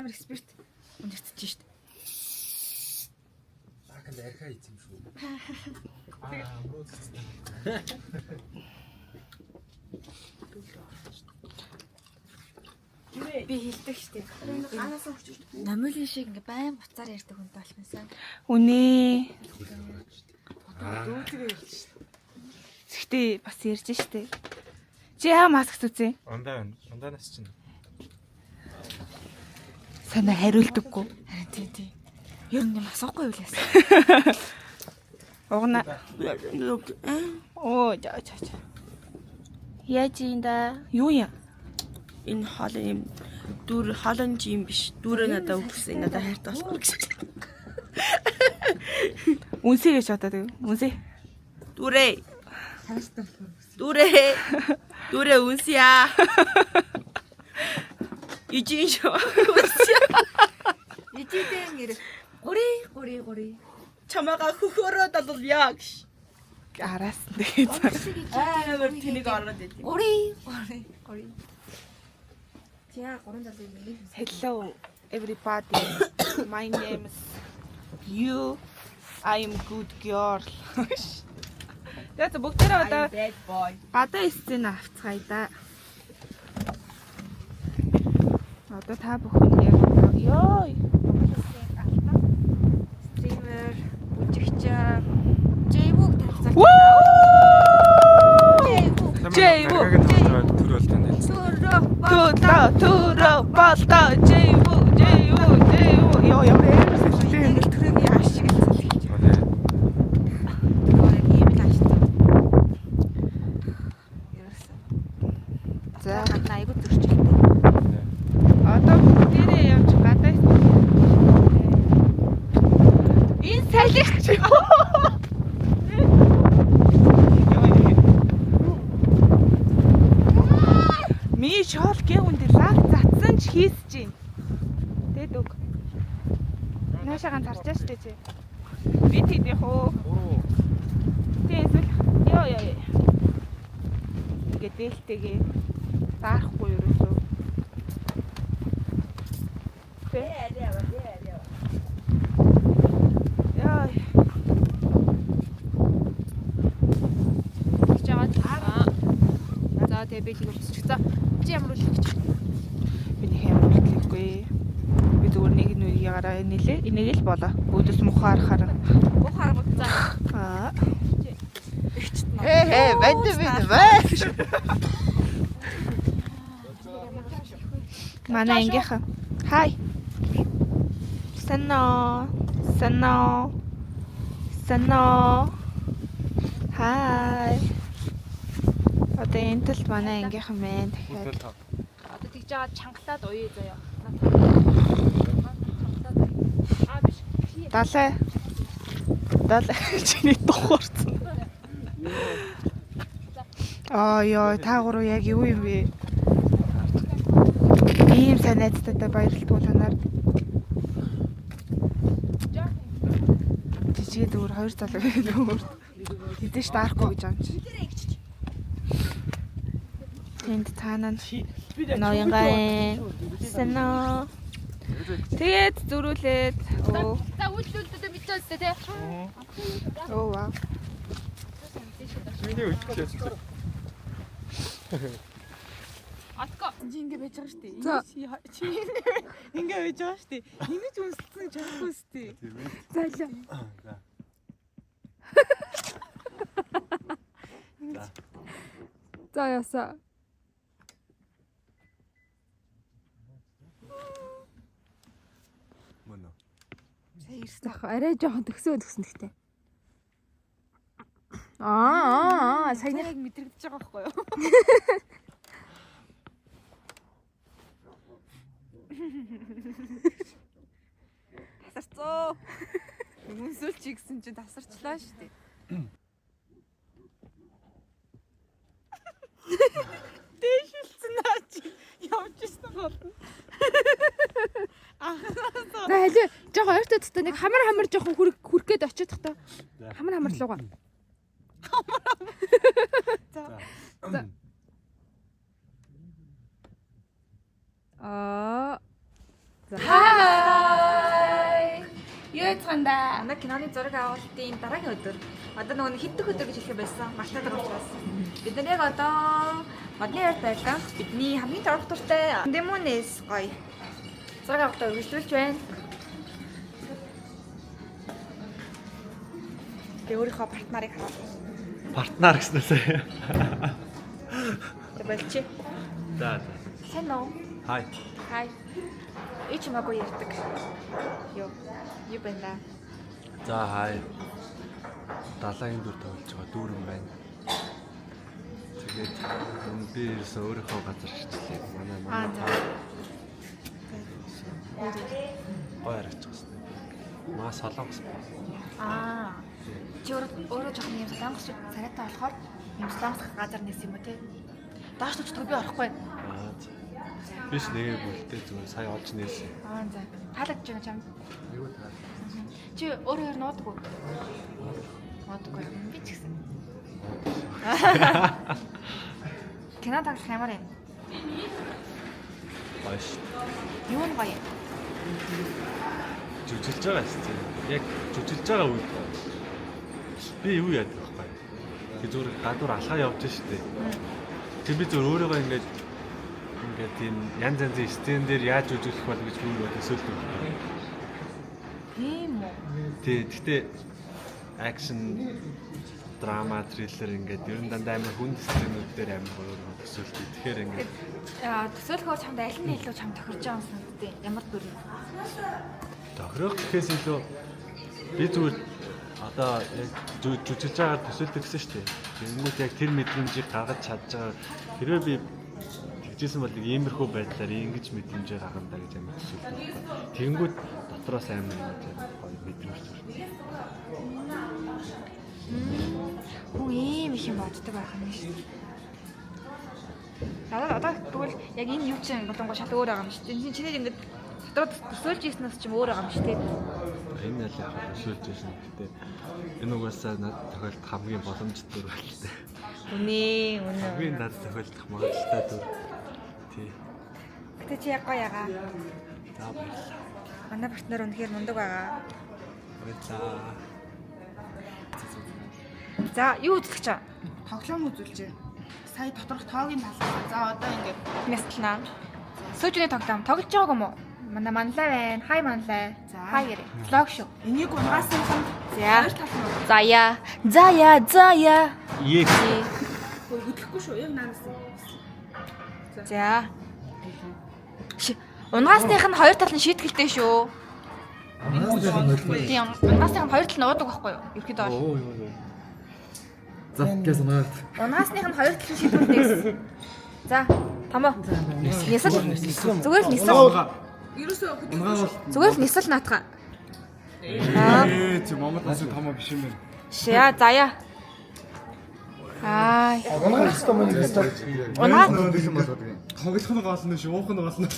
Амар эксперт унжигдчихэж штэ. Бааканд архиа хийсэн юм шүү. Аа, мөрөөдөлцсөн. Би хэлдэг штэ. Номиолын шиг ингээ байн буцаар ярьдаг хүнтэй болох юмсан. Үнэ. Аа. Гэхдээ бас ярьж штэ. Чи яа маск зүцээ? Ундаа байна. Ундаанаас чинь. Санаа хариулдаггүй. Харин тий тий. Ер нь юм асуухгүй юу лээс. Угна. Оо, жаа жаа жаа. Яаж юм да? Юу юм? Энэ хоол юм дүүр хоолон чи юм биш. Дүүрээ надад өгсөн. Надад хайртай болохоор гэж. Үнсээ гэж бодоод юу? Үнсээ. Дүүрээ. Дүүрээ. Дүүрээ үнсье. Ижин шүү. Үнсье. Ижидэн нэр. Гури гури гури. Чамаага хөхөрөө далуулъя гэж. Араас нь тэгээд. Амар тэнэг ороод идэв. Гури гури гури. Тиа гурван залуу юм нэг. Hello everybody. My name is you. I am good girl. Тэгээд бүгдээрээ одоо Bad boy. гадаа сцен авцгаая да. Одоо та бүхэн яг одоо ёо Стример, бүжигч, Джейвүг танилцуулж. Джейвү. Төр бол танд хэлсэн. Төрөө Төлөө төрөө болдоо Джейвү Джейвү Джейвү ёо ямар амар сэлтэй юм. Яг л төрөөний ааш шиг л залхиж. Окей. Яг ийм л ааштай. Ерөөсөө. За Гадна айгуу зөрчилтэй. одоо бүгдээрээ явж гадаа сцен. Энэ салхи чи. Ми шоол гэвэн дээр лаг затсан ч хийсэж гин. Тэд үг. Наашаа ганц харчаа штэ чи. Би тэд яах уу? Тэ эсвэл ёо ёо ёо. Ингээ дээлтэйгээ даарахгүй ерөөсөө. Тэ. Яа. Тэгж яваад аа. За тэгээ би л өвсчих. За чи ямар үлдэх чи? Би нэг юм үлдэхгүй. Би зүгээр нэг нүгээрээ нэлээ. Энийг л болоо. Өөдөөс мухаар хараа. Буу харгууд за. Аа. Игчт нөө. Хэ хэ банд банд бай. Манай ангийнхан. Хай. Санаа. Санаа. Санаа. Хай. Одоо энэ талд манай ангийнхан байна. Дахиад. Одоо тэгж яваад чангалаад уя заяа. Чангалаад. Аа биш. Далай. Далай чиний дуурсан. Аа ёо та гурав яг юу юм бэ? Ийм сайн найзтайтай баярлалгүй та нар. Жижиг дүүр хоёр залуу байдаг өөр. Хэзээ ч даарахгүй гэж юм чи. Тэнд цаана нь ноёнгай. Санаа. Тэгээд зөрүүлээд өө За үйлдэл үлдээ мэдээ үстэй тий. өө вау. Миний үлдчихсэн. Атко. Чи ингэ байж байгаа шүү дээ. Чи ингэ байж байгаа шүү дээ. Ингэж үнсэлсэн чадахгүй шүү дээ. Тийм ээ. Зайлаа. За. За ясаа. Мөн үү? Сая ирсэн ах. Арай жоохон төгсөө төгсөн гэхдээ. Аа аа саяны Яг мэдрэгдэж байгаа байхгүй юу? Тасарцоо. Үнсүүлчих гэсэн чинь тасарчлаа шүү дээ. Дээшилсэн наа чи явж ирсэн гол. За халиу жоохон ойртой татаа нэг хамар хамар жоохон хүрх хүрх гээд очиод та. Хамар хамар лугаа. За. За. Аа. Хай. Юу яцгаанда? Манай киноны зураг авалтын дараагийн өдөр. Одоо нөгөө нэг хэддэх өдөр гэж хэлэх байсан. Мартаад байгаа учраас. Бид нар яг одоо модны байр байлаа. Бидний хамгийн торох дуртай Дэмүнэс гоё. зураг авалтаа үргэлжлүүлж байна. Тэгээ өөрийнхөө партнерыг харуулъя. Партнер гэснээсээ. Тэг болчих. За за. Сайн уу? Хай. Хай. И чимаагүй ярьдаг. Юу? Юу байна да? За хай. Далайн дүр тоглож байгаа дүүрэн байна. Тэгээд энэ би ерөөсөө өөрийнхөө газар шичлээ. Манай Аа манай за. гой харагдчихсан. Маа солонгос. Аа. Чи өөрөө жоохон юм солонгос шиг царайтай болохоор юм солонгос газар нэс юм уу те? Доош нүчдэг би орохгүй. Аа за. Биш нэгэ бүлтэй зүгээр сая олж нээсэн. Аа за. Таалагдж байна чамд. Юу таа. Чи өөрөө ер нь уудаггүй? Уудаггүй. Би ч гэсэн. Кино тоглох ямар юм? Гоё шүү. Юу нь гоё юм? Жүжиглж байгаа шүү дээ. Яг жүжиглж байгаа үед гоё. Би юу яадаг вэ? Би зүгээр гадуур алхаа явж штэ. Тэр би зүгээр өөрийгөө ингээд ингээд тийм янз янзын сцен дээр яаж жүжиглэх бол гэж би өөрөө төсөөлдөг байхгүй. Тийм үү? Тий, гэхдээ акшн, драма, триллер ингээд ер нь дандаа амар хүнд сценүүд дээр амар өөрийгөө төсөөлдөг. Тэгэхээр ингээд Төсөөлөхөөр чамд аль нь илүү чам тохирж байгаа юм санагддیں۔ Ямар дүр юм? тохирох гэхээс илүү би зүгээр одоо яг жүжиглж байгаагаар төсөөлдөг гэсэн шүү дээ. Тэгэнгүүт яг тэр мэдрэмжийг гаргаж чадж байгаа. Хэрвээ би тэгжсэн бол нэг иймэрхүү байдлаар ингэж мэдрэмжээ гаргана даа гэж амар төсөөлдөг. Тэгэнгүүт дотроос амар ингэж гоё мэдрэмж төрдөг. Хүн ийм их юм боддог байх юм шүү дээ. Надад одоо тэгвэл яг энэ юу чинь болонгоо шал өөр байгаа юм шүү дээ. Энэ чинь чиний ингээд дотор төсөөлж ирснээс ч юм өөр байгаа юм шүү дээ. Энэ аль яг төсөөлж байсан. Гэтэ энэ угаасаа надад тохиолдох хамгийн боломжтой дүр байлтай. Үнэ, үнэ. Хамгийн надад тохиолдох магадлалтай дүр. Тий. Гэтэ чи яг гоё ягаа. За баярлалаа. Манай партнер үнэхээр мундаг байгаа. Баярлалаа. За, юу үзлэх чам? Тоглоом үзүүлж байна. Сая доторх тоогийн талаас. За одоо ингээд Няслана. Сүүжний тоглоом тоглож байгааг юм уу? Манай манлай байна. Хай манлай. За. Хай гэрээ. Влог шүү. энийг унгааснаас нь За. хоёр тал нь Заяа. Заяа, заяа. Ее. хөдлөхгүй шүү. Яг наанаас. За. Унгасных нь хоёр тал нь шийтгэлтэй шүү. Тийм, унгасных нь хоёр тал нь уудаг байхгүй юу? Ерхэд бол. Оо юу юу. За гэс унаад. Унгасных нь хоёр тал нь шийтгэлтэй гэсэн. За, томоо. Нисэл. Зүгээр л нисэл. Ерөөсөө хөдлөхгүй шүү. Зүгээр л нисэл наатгаа. Ээ чи Монгол улсын томоо биш юм байна. Шээ, заяа. Аа. Унгаах ёстой мөн ёстой. Унгаа Тоглох нь гол нь шүү, уух нь гол нь.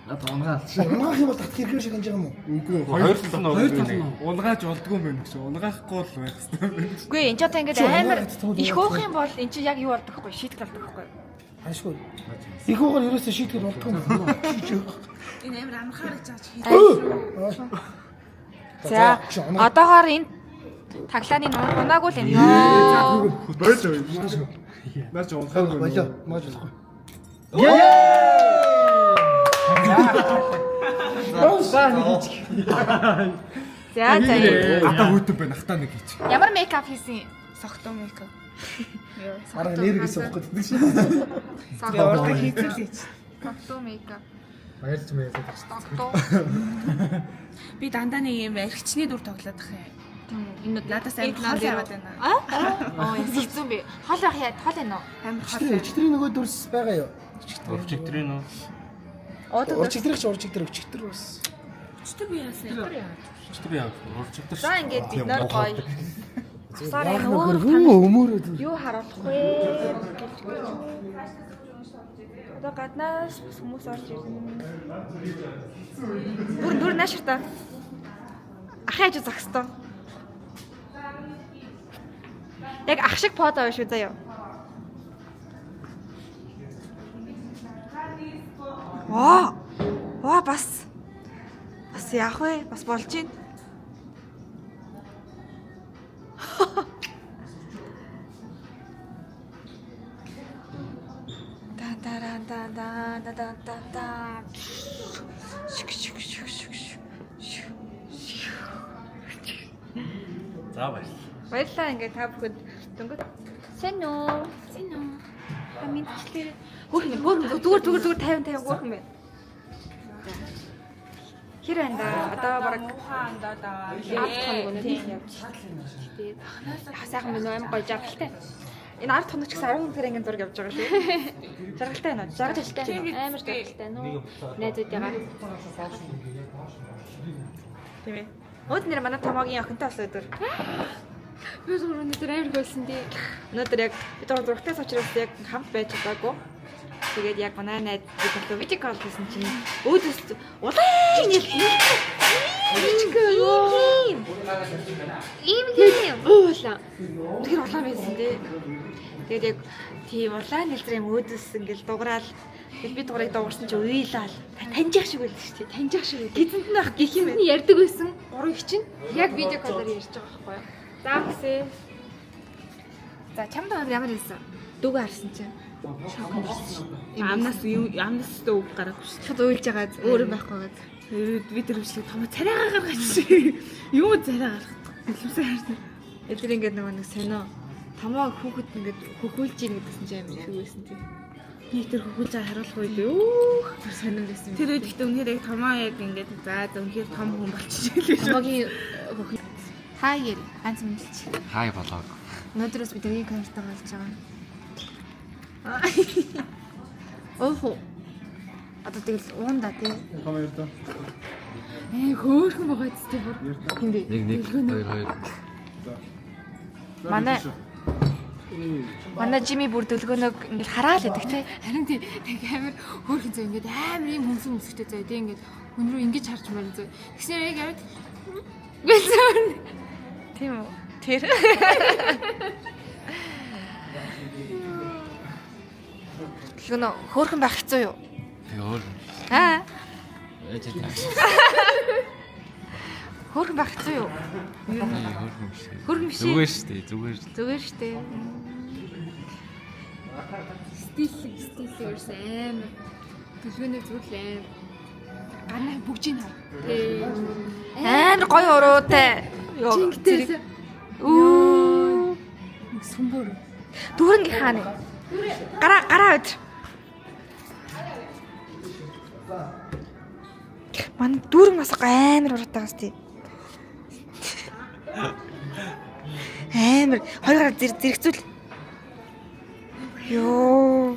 Наад унгаал. Унгаах юм бол татх хэрэг шиг ханж байгаа юм уу? Үгүй Хоёр тал нь хоёр тал нь унгааж болдгоо юм байна гэж. Унгаахгүй л байх хэрэгтэй юм байна. Үгүй энэ ч одоо ингээд амар их уух юм бол энэ чинь яг юу болдог вэ? Шийтгэл болдог байхгүй юу? Ашгүй. Их уугаар ерөөсөө шийтгэл болдгоо юм байна. Энэ амар амархаар гэж байгаа чи За одоогоор энэ таглааны унаагүй л юм ёо. Болж ой. Наа чи унахааргүй. Болоо. Мааж болохгүй. За за. Ата хүүтэн байна. Ахтаа нэг хийчих. Ямар мейкап хийсэн? согтуу мейкап. Арга нэр гэсэн ухах гэдэг шин. Тэгээ урдаа хийцэл хийч. Согтуу мейкап. Баярлж маяг. Согтуу. Би дандаа нэг юм архичны дүр тоглоод ах юм. Энэ Надаас амар хол яваад байна. Аа? Оо яс хэцүү бэ. Хол байх яа, хол энэ үү? Амар хол. Өчигдрийн нөгөө дүрс байгаа юу? Өвчигдрийн үү? Уудаг. Урчигдрэх чи урчигдэр өчигдэр бас. Өчтөг би яасан юм. Өчигдөр яа. Урчигдөр. За ингээд бид нар гоё. Асаар энэ Нөхөр өөр хүү өмөрөө. юу харуулах вэ? Одоо гаднаас бас хүмүүс орж ирнэ. Бүр бүр наашир та. Ахын хажуу зогсдоо. Яг ах шиг под аваа шүү заяа. Аа. Ваа бас бас яах вэ? Бас болж байна. Та та та та та та та та. Шик шик шик шик шик. За баярлалаа. Баярлалаа ингээд та бүхэнд дөнгөж Сайн уу? Сайн уу? Хамгийн төчлөөр Хөөрхөн хөөрхөн зүгээр зүгээр зүгээр 50 50 хөөрхөн байна. За. Хэр байна да? Одоо бараг Муухай андаа даа. 10 хоног өнөө тийм явж. тий. Сайхан байна уу? Амар гоё жаргалтай. Энэ 10 хоног ч гэсэн 10 тэр ангийн зураг явж байгаа шүү. Жаргалтай байна уу? Жаргалтай. Амар жаргалтай нөө. Найзуудыгаа. Тийм ээ. Өөд нэр манай томоогийн охинтой болсон өдөр. Би зүгээр өнөөдөр амар хөөлсөн тий. Өнөөдөр яг бид нар зурагтай учраас яг хамт байж чадаагүй. Тэгээд яг манай найз бид нар видео кол хийсэн чинь өөдөөс улаан нэл ийм Ийм тийм. Уулаа. тэр улаан байсан тий. Тэгээд яг тийм улаан нэлзэр юм өөдөөс ингээл дуграал. Тэгэл би дугрыг дуурсан чи уйлаал. Таньжих шиг байлаа шүү дээ. Таньжих шиг үү. Гизэнд нь ах гих юм Гихэнд нь ярьдаг байсан. Гурван их чинь яг видео колоор ярьж байгаа байхгүй юу? За гэсээ. За чамд өнөөдөр ямар байсан? Дүүгээ харсан чинь. Амнаас юм амнаас өстө үг гараагүй шүү. Шууд уйлж байгаа өөр юм байхгүй байгаа. дээ. Би тэр бичлэг томоо царайгаа гаргаж чи. Юу царай гаргах? Бэлэмсээ харсан. Эдгээр ингээд нөгөө нэг сонио томоо хүүхэд ингээд хөхүүлж ийн гэдгсэн чинь амар их байсан тийм. Нэг тэр хөхүүлж байгаа харуулах үед юу? Тэр сонин байсан. Тэр үед гэхдээ үнэхээр яг томоо яг ингээд за за үнэхээр том хүн болчих лээ шүү. Томоогийн хөх. Хай гэр ганц мэдлж. Хай болоог. Өнөөдрөөс бид нэг камертаа болж байгаа. Өөхөө. Одоо тэгэл уунда тий. Том ярьдаа. Ээ хөөхөн байгаа зү бүр. Тийм бэ. 1 1 2 2. Манай Манай Жими бүр дөлгөөнөг ингээд хараал байдаг тий. Харин тий нэг амар хөөхөн зөө ингээд амар ийм хүмсэн өмсгтэй зөө тий ингээд хүн рүү ингэж харж марин зөө. Тэгснээр яг яриад гэсэн. Тийм үү? Тэр. Дөлгөөнө хөөхөн байх хэцүү юу? Тэгээ өөр. Аа. Ээж таа. Хөөхөн байх хэцүү юу? Хөөрхөн биш. Хөөрхөн биш. Зүгээр шүү дээ. Зүгээр. Зүгээр штэ. Стил стил өөрсөн амар. Дөлгөөнөө зүгээр л амар. Гарнаа бүгжийг хар. Тий. Амар гоё уруутай. Йоо. Жинхтэй. Үу. Нэг сүмбөр. Дүүрэнгийн хаана? Гараа гараа өдр. Манай дүүрэн бас амар уруутай бас тий. Амар хоёр гараа зэрэг зэрэгцүүл. Йоо.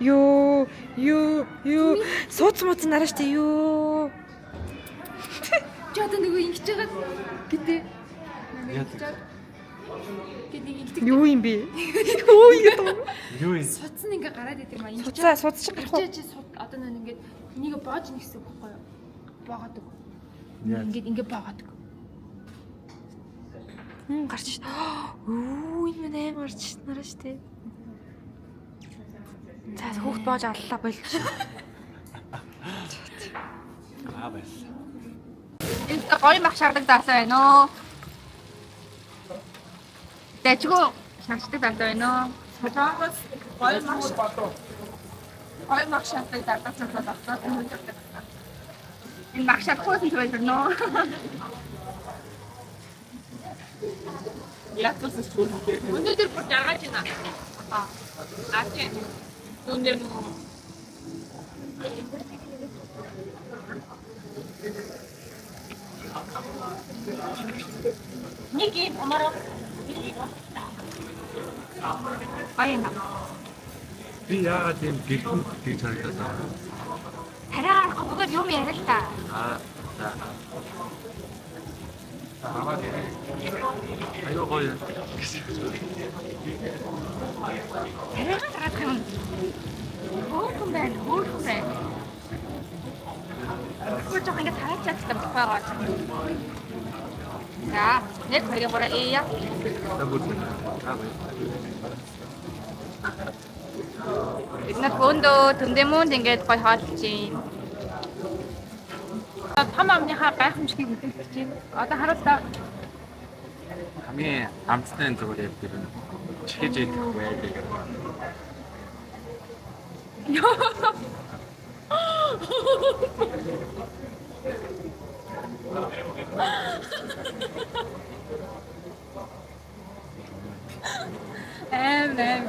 Йоо, ёо, ёо. Сууц мууц нараа штэ ёо. Чи одоо нөгөө ингэж байгаа гэдэг. Яадаг. Гэт нэг ингэдэг. Юу юм бэ? Юу юм? Юу юм? Суц нь ингээ гараад идэг маа. Ингэж Суцаа суц чи гарах уу? чи суд одоо нэг ингээд энийг боож нэгсэн байхгүй юу? Боогод өг. Яа. Ингээд ингээ боогод өг. Хм гарч шít. Үу энэ минь аим гарч шít нараа штэ. За хүүхд боож аллаа болж. Аа баярлалаа. Энэ гоё мах шардаг даасаа байна уу? Дэжгүү шардаг даасаа байна уу? Солонгос гоё мах гоё мах шатдаг дардаа дардаа. Энэ мах шарахгүй юм байна нөө. Өнөөдөр бүр жаргаж байна. Аа. Аа тийм. Өндөр нэг юм омороо Гоё юм. Би яагаад ийм гэрхэн гэж харагдаад байна? Хараа гарахгүй бүгд юм яриа л та. Аа. За. Аваад ирээ. Аюу гоё. Хараа гарах юм. Хөөхөн байна, хөөхөн байна. Хөө жоох ингэ тараач чадсан байхгүй байгаа. За, 1 2 3 ия. За бүр. Аа баярлалаа. Бид нар бөөндөө төндемөнд ингээд гой хооллож байна. Том амныхаа гайхамшигыг мэдээлж байна. Одоо харуул та. Хамгийн амттай зүгээр яг тэр нь чихэж идэхгүй гэх. Аим аим.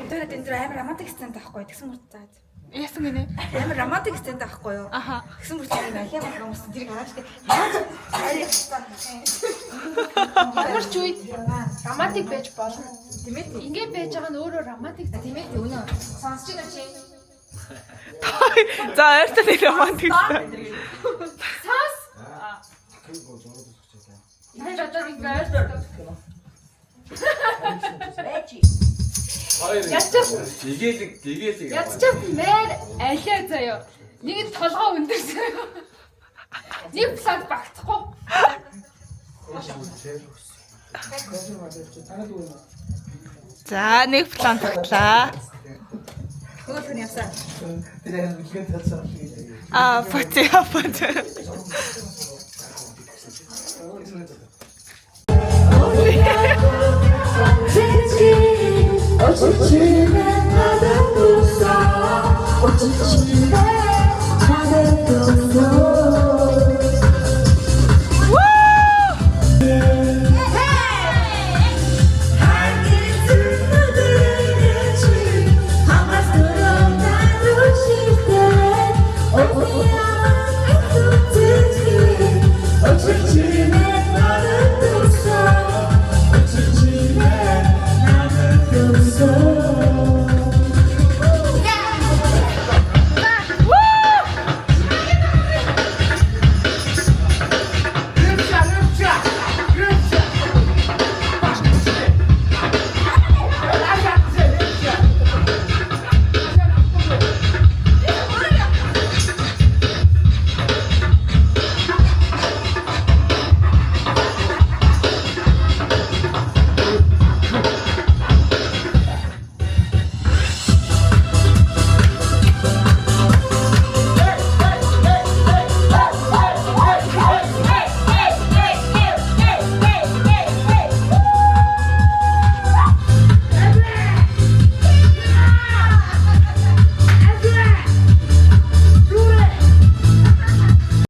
Тэр энэ дээр амар романтик сцен таахгүй. Тэгсэн мөрт заа. Яасан гинэ? Амар романтик сцен таахгүй юу? Аха. Тэгсэн мөрт юм ахиа болгон өмсөн тэрийг хараач тэ. Ямар ч үед романтик байж болно. Тийм ээ. Ингээ байж байгаа нь өөрөө романтик тийм ээ. Үнэ. Сонсч байна уу чи? За ойртол нэг романтик. Сас. Тэр одоо ингээ ойртол. Ячаас Игэлэг игэлэг. ячаас мээр алиа заяо. Нэг нь толгоо өндөр заяо. Нэг план багцахгүй. За нэг план тогтлаа. Хөөх нь явсан. А фоти фоти. Очичи